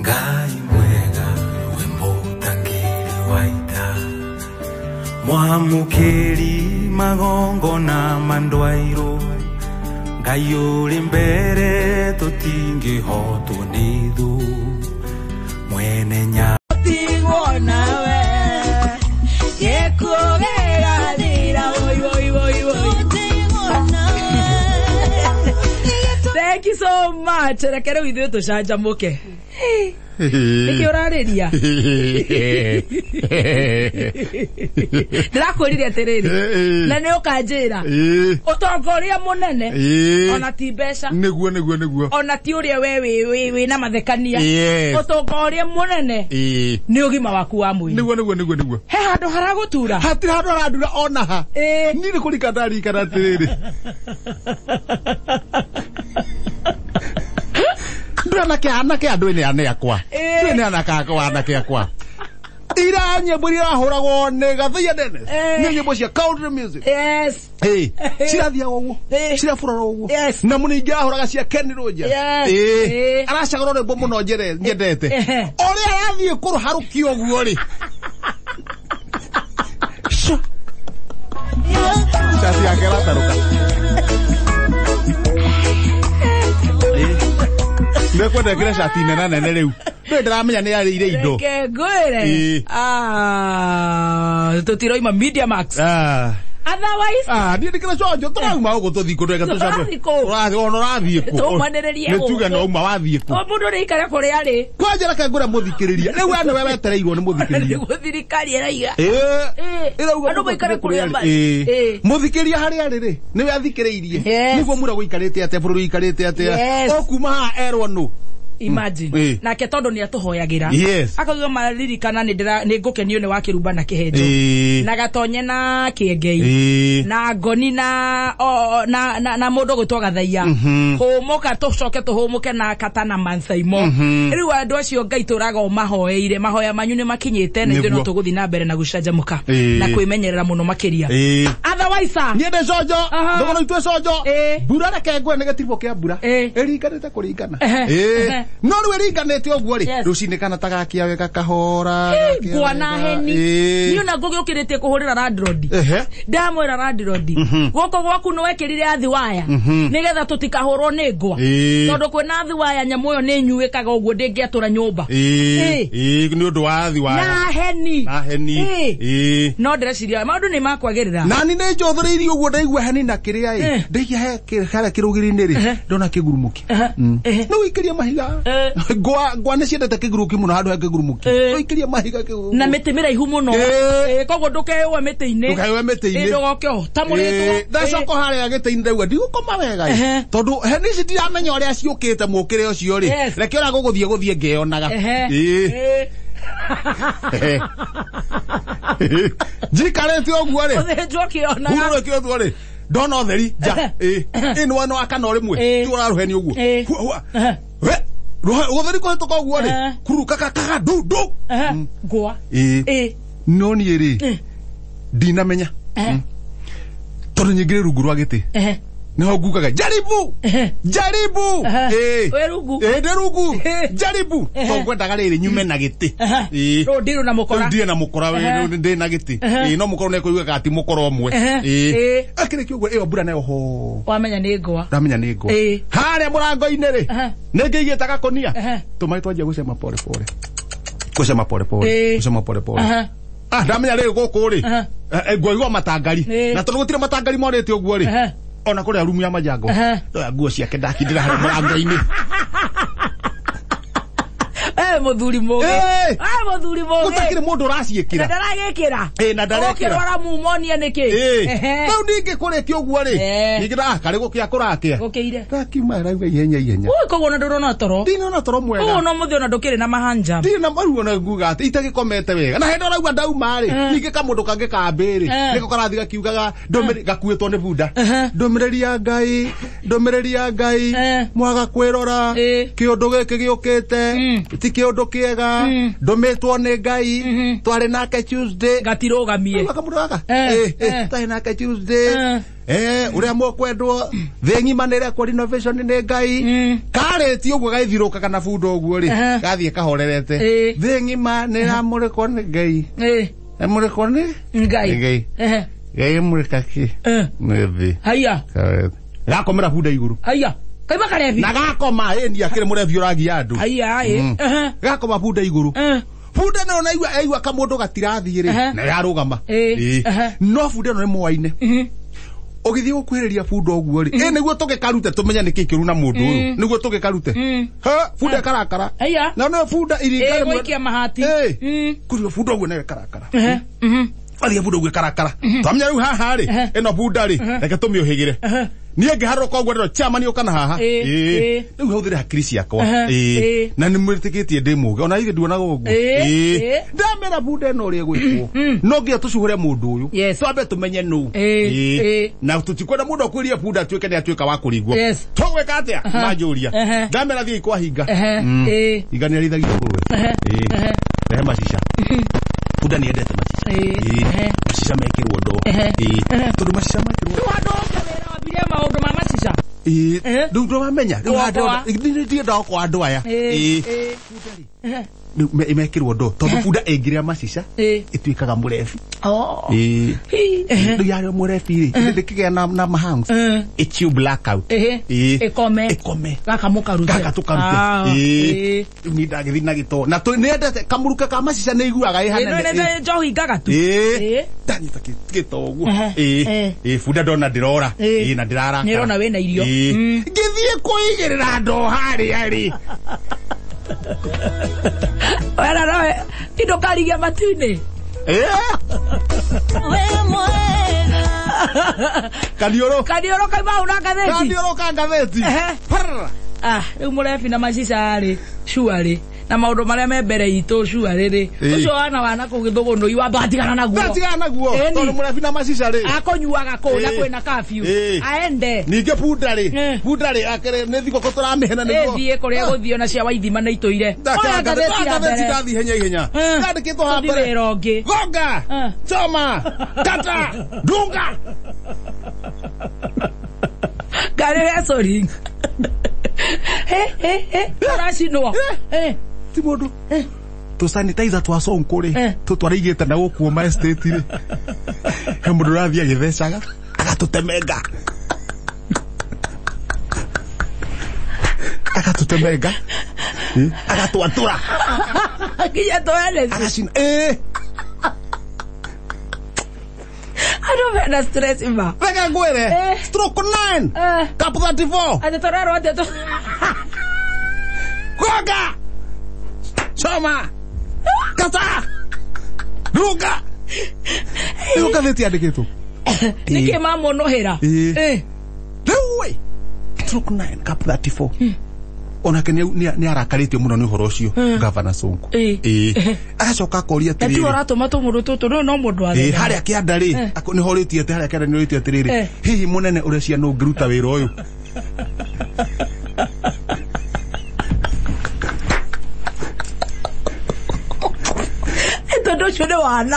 Ngai mwega we mũtangĩri wa ita mwamũkĩri magongona mandwairũ Ngai ũrĩ mbere tũtingĩhotwo nĩ thũ mwene nya Tigwo nawe gĩkuũ gĩgathira oi oi oi oi. Thank you so much. Reke rĩu ithuĩ tũcanjamũke. Nĩkĩ ũrarĩria? Ndĩrakwĩrire atĩrĩrĩ, na nĩ ũkanjĩra ũtonga ũrĩa mũnene ona ti mbeca, Nĩguo nĩguo nĩguo. ona ti ũrĩa we wĩ na mathekania. Yes. Ũtonga ũrĩa mũnene nĩ ũgima waku wa mwĩrĩ. Nĩguo nĩguo nĩguo nĩguo. He handũ haragũtura. Hatirĩ handũ harandura ona ha. Niĩ nĩ kũrika ndarikana atĩrĩrĩ. Ndũ anake anake andũ nĩ ane akwa. Ndũ nĩ anake akwa anake akwa. Ira nyĩmbo iria irahũragwo nĩ Gathaiya Dennis. Nĩ nyĩmbo cia country music. Yes. Cirathiaga ũguo. Cirabũrora ũguo. Yes. Na mũningĩ arahũraga cia Kenny Rogers. Yes. Aracagũra rwĩmbo mũno nyendete. Ũrĩa arathiĩ kũrũharũkia ũguo rĩ. Cati yake ĩratarũka. Nĩkwenda ĩkĩre cati nene nene rĩu. Ndũĩ ndĩramenya nĩ arĩire indo. Reke ngwĩre. Tũtiroima Media Max. Otherwise, Niĩ ndikĩrĩ conjo tũrauma gũkũ tũthiĩ kũ tweke tũcambe. Tũrathiĩ kũ? Ũrathiĩ ona ũrathiĩ kũ? Tũmanĩrĩrie Nĩ tuge gũkũ. no uma wathiĩ kũ? O mũndũ nĩ aikare kũrĩa arĩ. Kwanja reke ngwĩre mũthikĩrĩria. Rĩu we nĩwe wetereirwo nĩ mũthikĩrĩria. Nĩguo thirikari ĩraiga. Ĩrauga Andũ maikare kũrĩa marĩ. Mũthikĩrĩria harĩa arĩ rĩ, nĩwe athikĩrĩirie. Yes. Nĩguo mura gũikarĩte atĩa, bũrũri ũikarĩte atĩa. Yes. Ũkuma haha erwo nũ. Imagine. Nake tondũ nĩ atũhoyagĩra. Yes. Akauga maririkana nĩ ngũkenio nĩ wa kĩrumba na kĩhenjo. Na gatonye na kĩengei. Na ngoni na na mũndũ gwĩtwo Gathaiya. Hũmũka tũcoke tũhũmũke na kata na Mansaimo. Rĩu andũ acio Ngai tũraga ũmahoeire. Mahoya manyu nĩ makinyĩte na ithuĩ no tũgũthiĩ na mbere na gũcanjamũka. Na kwĩmenyerera mũno makĩria. Otherwise, Niĩ ndĩ conjo. Thogora itũ conjo. Mbura reke ngwe nĩ gĩtiribũ kĩa mbura. Ĩringanĩte kũringana. No rĩu ĩringanĩte ũguo rĩ, rũcinĩ kana ta gakia wega kahora. Ngwa na heni. Niĩ ona ngũgĩũkĩrĩtie kũhũrĩra landlord. Ndamwĩra landlord. Gũkũ gwaku nĩ wekĩrire athi waya. Nĩgetha tũtikahũrwo nĩ ngwa. Tondũ kwĩna athi waya nyamũ ĩyo nĩ ĩnyuĩkaga ũguo ndĩngĩatũra nyũmba. Nĩ ũndũ wa athi waya. Na heni. Na heni. No ndĩreciria maũndũ nĩ makwagĩrĩra. Nani nĩ njũthĩrĩirie ũguo ndaigua heni na kĩrĩa ĩ. Ndaikia he harĩa kĩrũgĩrĩ-inĩ rĩ, ndona kĩgurumũki. Nĩ ũikĩrie mahiga. Ngwa nĩ ciendete kĩguruki mũno handũ he kĩgurumuki. Ũikĩrie mahiga kĩguruki. Na mĩtĩ mĩraihu mũno. Koguo ndũkeũe mĩtĩ-inĩ. Ndũkeũe mĩtĩ-inĩ. Ndũgoke ũtamũrĩtwo. Ndacoka harĩa gĩtĩ-inĩ ndauga ndigũkoma wega ĩ. Tondũ heni ici ndiramenya ũrĩa ciũkĩte mũkĩre ũcio rĩ. Reke ũrĩa gũgũthiĩ gũthiĩ ngĩonaga. Njikarĩte ũguo rĩ. Ũthĩnjwo ũkĩonaga. Hurũrũke ũguo rĩ. Ndona ũtheri nja. Ĩno no akana o rĩmwe. Ti ũrarũheni ũguo. Gũtheri kũhĩtũka ũguo rĩ. Kuruka kaka ndu ndu. Ngwa. No niĩ rĩ. Ndinamenya. Tondũ nyingĩrĩ rungu rwa gĩtĩ. Nĩho ngugaga jaribu. Jaribu. Wĩ rungu. Ndĩ rungu. Jaribu. Tondũ ngwendaga rĩrĩ nyume na gĩtĩ. Rĩu ndirũ na mũkora. Ndirĩ na mũkora ndĩ na gĩtĩ. No mũkora nĩekũiguaga atĩ mũkora ũmwe. Akĩrĩkia ũguo ĩyo mbura nayo ho. Wamenya nĩ ngwa. Ndamenya nĩ ngwa. Harĩa mũrango-inĩ rĩ. Nĩ ngĩigĩte gakonia. Tũmaĩ twanjia gũcema pole pole. Gũcema pole pole. Gũcema pole pole. Ndamenya rĩu gũkũ rĩ. Ngwaigua matangari. Na tondũ gũtirĩ matangari morĩte ũguo rĩ. Ona kũrĩa rumu ya majango. Ndoya nguo ciake ndakindĩra harĩa mũrango-inĩ. Mũthuri mũgĩ. Mũthuri mũgĩ. Gũtakĩrĩ mũndũ ũraciĩkĩra. Na ndaragĩkĩra. Na ndarekĩra. Ũkĩrwara mumonia nĩkĩ? Rĩu ningĩ kũrĩkia ũguo rĩ. Ningĩ karĩ gũkĩa kũrakĩa. Gũkĩire. Ndakiuma rauga ihenya ihenya. Ui koguo ona ndũrona toro. Ndinona toro mwega. Koguo no mũthĩ ona ndũkĩrĩ na mahanja. Ndirĩ na maruo na nguga atĩ itagĩkomete wega. Na hĩndĩ ũraigua ndauma rĩ, ningĩ kamũndũ kangĩ kambĩ rĩ, nĩko karathiĩ gakiugaga ndũmĩrĩri gakuĩtwo nĩ bunda. Ndũmĩrĩri ya Ngai, ndũmĩrĩri ya Ngai, mwaga kwĩrora, kĩũndũ gĩkĩ gĩũkĩte, ti kĩũndũ kĩega ndũmĩtwo nĩ Ngai twarĩ nake Tuesday Gatirugamie. Kamũndũ gaka twarĩ nake Tuesday ũrĩa mũkwendwo thĩ ng'ima nĩ ĩrekwo renovation nĩ Ngai karĩtie ũguo gaithirũkaga na bunda ũguo rĩ gathiĩ kahorerete thĩ ng'ima nĩ ĩramũrĩkwo nĩ Ngai ĩmũrĩkwo nĩ Ngai Ngai Ngai ĩmũrĩka kĩ nĩ thĩ haya gakomera bunda igũrũ haya kaima karebi na gakoma ĩni akĩrĩ mũrebi ũragia andũ haya ĩ gakoma bunda igũrũ bunda no naigua aigua kamũndũ gatirathiĩ rĩ na yarũgama no bunda ĩno nĩ mwaine ũgĩthiĩ gũkuhĩrĩria bunda ũguo rĩ ĩ nĩguo tũgĩkarute tũmenye nĩkĩ kĩũru na mũndũ ũyũ nĩguo tũgĩkarute ha bunda ĩkarakara na no bunda iringa rĩmwe gũikia mahati kũrĩa bunda ũguo nayo ĩkarakara athiĩ bunda ũguo ĩkarakara twamenya rĩu haha rĩ ĩno bunda rĩ reke tũmĩũhĩgĩre niĩ ngĩharũrũka ũguo ndĩro chairman ũka na haha rĩu hũthĩre hakiri ciakwa na nĩ mwĩtĩkĩtie ndĩ mũũgĩ ona ithe nduonaga ũguo ndamera bunda ĩno ũrĩa ĩgwĩkwo no nginya tũcuhũre mũndũ ũyũ twambe tũmenye nũ na tũtikwenda mũndũ akwĩrie bunda atuĩke nĩ atuĩka wa kũringwo tũgwĩka atĩa manjũria ndamera thiĩ kwa hinga hinga nĩ arĩithagia ngũrwe rehe macica bunda nĩ endete macica macica mekĩrwo ndoo tondũ macica mekĩrwo wambirie maũndũ ma macica rĩu ndũramenya rĩu ndiendaga kwa andũ aya rĩu mekĩrwo ndoo tondũ bunda ĩngĩrĩa macica ĩtuĩkaga mũrebi rĩu yarĩa mũrebi rĩ ndĩkĩgĩa na mahangs ĩchiu blackout ĩkome ĩkome gaka mũkarute gaka tũkarute rĩu niĩ ndagĩthiĩ na gĩtoo na nĩendete kamũruka ka macica nĩ iguaga ĩ hanene njohi ngagatu ndanyita gĩtoo ũguo bunda ndona ndĩrora na ndĩrarakara nĩrona wĩna irio ngĩthiĩ kũigĩrĩra ndoo harĩa rĩ wena nowe indo karigia matu-inĩ kaniũrũ kaniũrũ kaima hau na ngathĩti kaniũrũ ka ngathĩti rĩu mũrebi na macica rĩ cuarĩ na maũndũ marĩa me mbere itũ cuarĩ rĩ ũcio wana wana kũu gĩthũgũnũi wamba atigana naguo atigana naguo tondũ mũrebi na macica rĩ akũnyuaga kũu na kwĩna curfew aende ningĩ bunda rĩ bunda rĩ akĩrĩ nĩ thigũkũ tũramĩhena nĩguo ĩthiĩ kũrĩa gũthiĩ ona cia waithima nĩ itũire oya ngathĩti ya mbere ndathiĩ ihenya ihenya yandĩkĩtwo ha mbere wĩra ũngĩ gonga choma kata dunga ngarĩ wrestling ũracinwo ti mũndũ tũ sanitizer twa sonko rĩ tũtwaraigĩte na gũkũ ma estate rĩ he mũndũ ũrathiĩ agĩthecaga agatũtemenga agatũtemenga agatwatũra nginya twenesi agacina andũ mena stress ma reke ngwĩre stroke 9 cup 34 atĩ tũrerwo atĩ tũ gonga choma kata dunga ĩyo ngathĩti yandĩkĩtwo nĩkĩ mamũnũhĩra rĩu ĩ stroke 9 cup 34 onake nĩ arakarĩtio mũno nĩ ũhoro ũcio Gavana Sonko agacoka akoria atĩrĩrĩ tiwe ũratũma tũmũndũ tũtũ no mũndũ wa harĩa kĩanda rĩ nĩ horĩtie atĩ harĩa kĩanda nĩ ũrĩtie atĩrĩrĩ hihi mũnene ũreciria nũ ũngĩruta wĩra ũyũ tondũ ũcio nĩ wana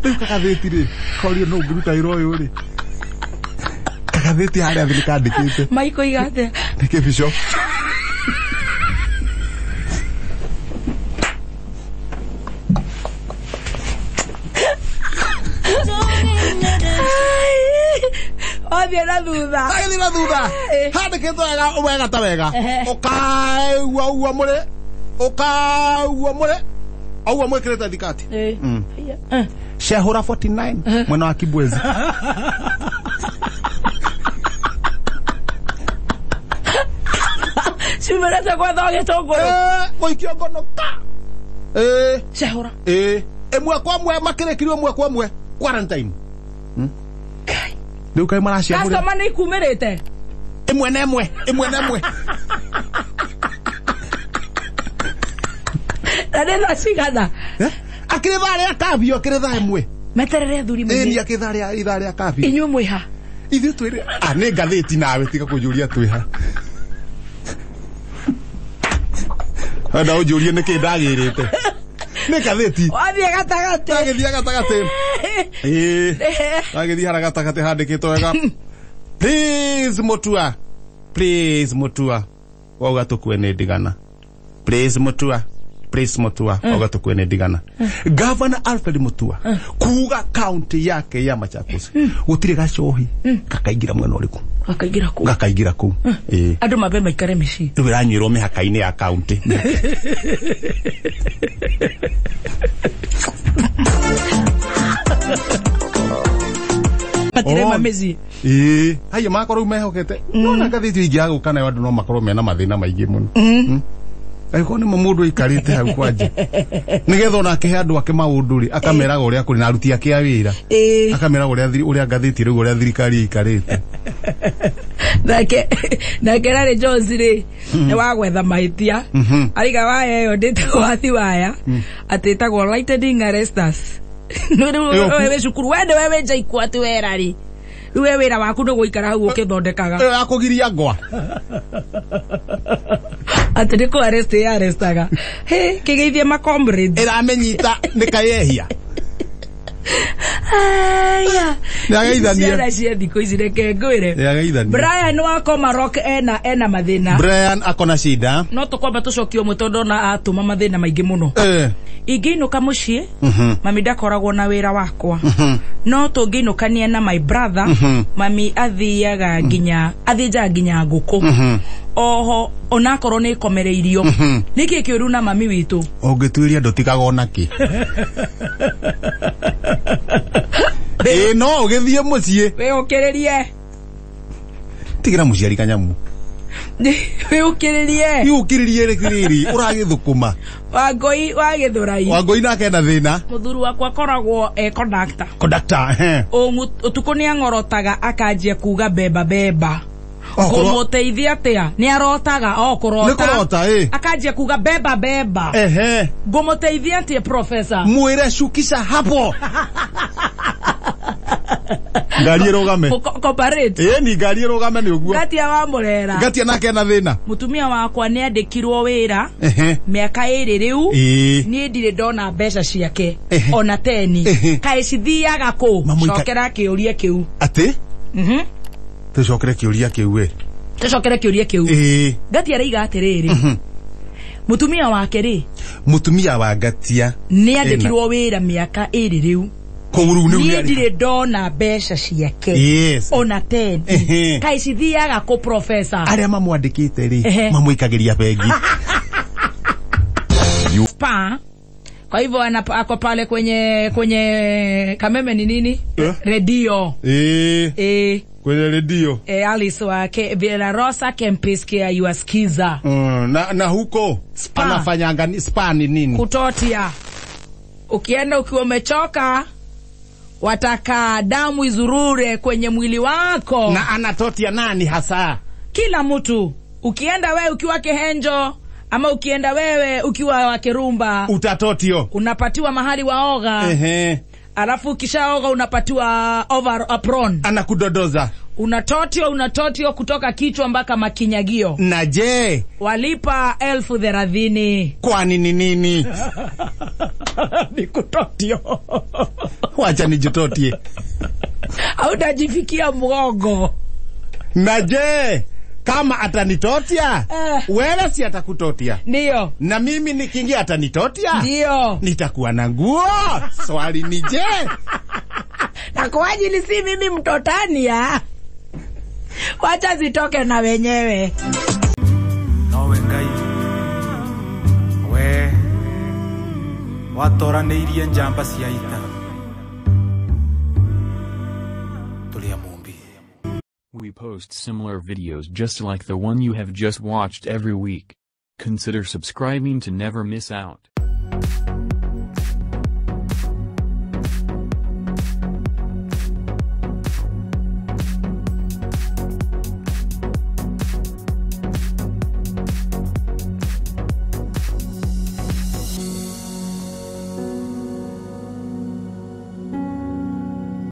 rĩu kagathĩti rĩ korio nũ ũngĩruta wĩra ũyũ rĩ kagathĩti harĩa thĩ nĩ kandĩkĩte maikoiga atĩa nĩ kĩbico wathiĩ na thutha agĩthiĩ na thutha handĩkĩtwo wega wega ta wega ũkaigua ũguo mũrĩ ũkaigua mũrĩ ũguo mwĩkĩrĩte thikati Shehura 49 mwena wa Kibwezi ciumĩrĩte gwetha gĩtũngũrũ gũikio ngono ka Shehura ĩmwe kwa ĩmwe makĩrĩkirio ĩmwe kwa ĩmwe quarantine rĩu kaĩ maraciamũrĩra customer nĩ ikumĩrĩte ĩmwe na ĩmwe ĩmwe na ĩmwe na nĩ thaa cigana akĩrĩ thaa rĩa kafio akĩrĩ thaa ĩmwe meterere athuri ĩni akĩrĩ thaa rĩa ithaa rĩa kafio inyuĩ mwĩha ithuĩ twĩrĩ nĩ ngathĩti nawe tiga kũnjũria twĩha Enda ũnjũrie nĩkĩ ndagĩrĩte. Nĩ ngathĩti. Wathiĩ gatagatĩ. Ndagĩthiĩ gatagatĩ. Ĩĩ. Ndagĩthiĩ harĩa gatagatĩ handĩkĩtwo wega. Please Mutua. Please Mutua. Wauga tũkue nĩ ndigana. Please Mutua. Please Mutua. Wauga tũkue nĩ ndigana. Governor Alfred Mutua kuga county yake ya Machakos gũtirĩ gacohi gakaingĩra mwena ũrĩkũ. Gakaingĩra kũu. Gakaingĩra kũu. Ĩĩ. Andũ mambe maikare mĩciĩ. Rĩu ĩranyuĩrwo mĩhaka-inĩ ya county. Matirema mĩciĩ. Ĩĩ. Haiya makorwo rĩu mehokete. Nona ngathĩti ingĩ yagũka nayo andũ no makorwo mena mathĩna maingĩ mũno. Angĩkorwo nĩma mũndũ aikarĩte hau kwanja. Nĩgetha ona akĩhe andũ ake maũndũ rĩ, akameraga ũrĩa kũrĩ na aruti ake a wĩra. Akameraga ũrĩa ngathĩti rĩu ũrĩa thirikari ĩikarĩte. Nake Larry Jones rĩ, nĩ wa gwetha mahĩtia. Ariga waya ĩyo ndĩtagwo wathi waya, atĩ ĩtagwo lightning arresters. Rĩu we wĩ cukuru, we nĩwe wĩ njaikũ atĩ we Larry. Rĩu we wĩra waku nĩ gũikara hau ũkĩthondekaga. Ĩyo ya kũgiria ngwa. Atĩ nĩ kũ arrest ĩ arrestaga. Hĩ, kĩgeithie ma comrades. Ĩramĩnyita nĩ kayehia. Aya. Nĩageithanie. Ciana cia thikũ ici reke ngwĩre. Nĩageithanie. Brian wa Komarok ena mathĩna. Brian akona shida. No tũkwamba tũcokie ũmwe tondũ ona atũma mathĩna maingĩ mũno. Ingĩinũka mũciĩ, mami ndakoragwo na wĩra wakwa. No tũngĩinũkania na my brother, mami athiaga nginya, athĩnjaga nginya ngũkũ. Oho, onakorwo nĩ ĩkomereirio. Nĩkĩ kĩũru na mami witũ? Ũngĩtuĩria ndũtigaga ona kĩ. Ĩĩ no ũgĩthiĩ mũciĩ. Wĩũkĩrĩrie. Tigĩra mũciari kanyamu. Wĩũkĩrĩrie. Wĩũkĩrĩrie rĩrĩ, ũragĩthũkũma. Wangũi wa Gĩthũrai. Wangũi nake ena thĩna. Mũthuri wakwa akoragwo e conductor. Conductor, ehe. Ũtukũ nĩ ang'orotaga akanjia kuga beba beba. Kũmũteithia atĩa? Nĩ arotaga, o kũrota. Nĩ kũrota, ĩ. Akanjia kuga beba beba. Ehe. Ngũmũteithia atĩa professor? Mwĩre shukisha hapo. Ngari ĩrũgame. Cooperate. Ĩĩ ni ngari ĩrũgame nĩ ũguo. Ngatia wa Mũrera. Ngatia nake ena thĩna. Mũtumia wakwa nĩ andĩkirwo wĩra. Mĩaka 2 rĩu. Niĩ ndirĩ ndona mbeca ciake. Ona teni. Kaĩ cithiaga kũ? Cokera kĩũria kĩu. Atĩ? Tũcokere kĩũria kĩu we. Tũcokere kĩũria kĩu. Ngatia araiga atĩrĩrĩ. Mũtumia wake rĩ? Mũtumia wa Ngatia nĩ andĩkirwo wĩra mĩaka 2 rĩu. Niĩ ndirĩ ndona mbeca ciake. Yes. Ona teni. Kaĩ cithiaga kũ professor? Arĩa mamwandĩkĩte rĩ, mamwĩkagĩria bengi. Spa. Kwa hivyo ako pale kwenye Kameme ni nini? Redio. Kwenye redio. Alice wa Villa Rosa Kempiski ya yuaskiza. Na huko anafanyanga spa ni nini? Kutotia. Ukienda ukiwa umechoka, wataka damu izurure kwenye mwili wako. Na anatotia nani hasa? Kila mtu. Ukienda wewe ukiwa Kehenjo ama ukienda wewe ukiwa wa Kirumba, utatotio. Unapatiwa mahali waoga. Ehe. Alafu ukishaoga unapatiwa over apron. Anakudodoza. Unatotio kutoka kichwa mpaka makinyagio. Na je, walipa 30,000. Kwani ni nini? Ni kutotio. Wacha nijitotie. Hautajifikia mgongo. Na je, kama atanitotia, wewe si atakutotia. Ndio. Na mimi nikiingia atanitotia? Ndio. Nitakuwa na nguo. Swali ni je? Na kwa ajili si mimi mtotani ya. Wacha zitoke na wenyewe. Nowe Ngai. We watoranĩirie njamba cia ita. Tũrĩ a Mũmbi. We post similar videos just like the one you have just watched every week. Consider subscribing to never miss out.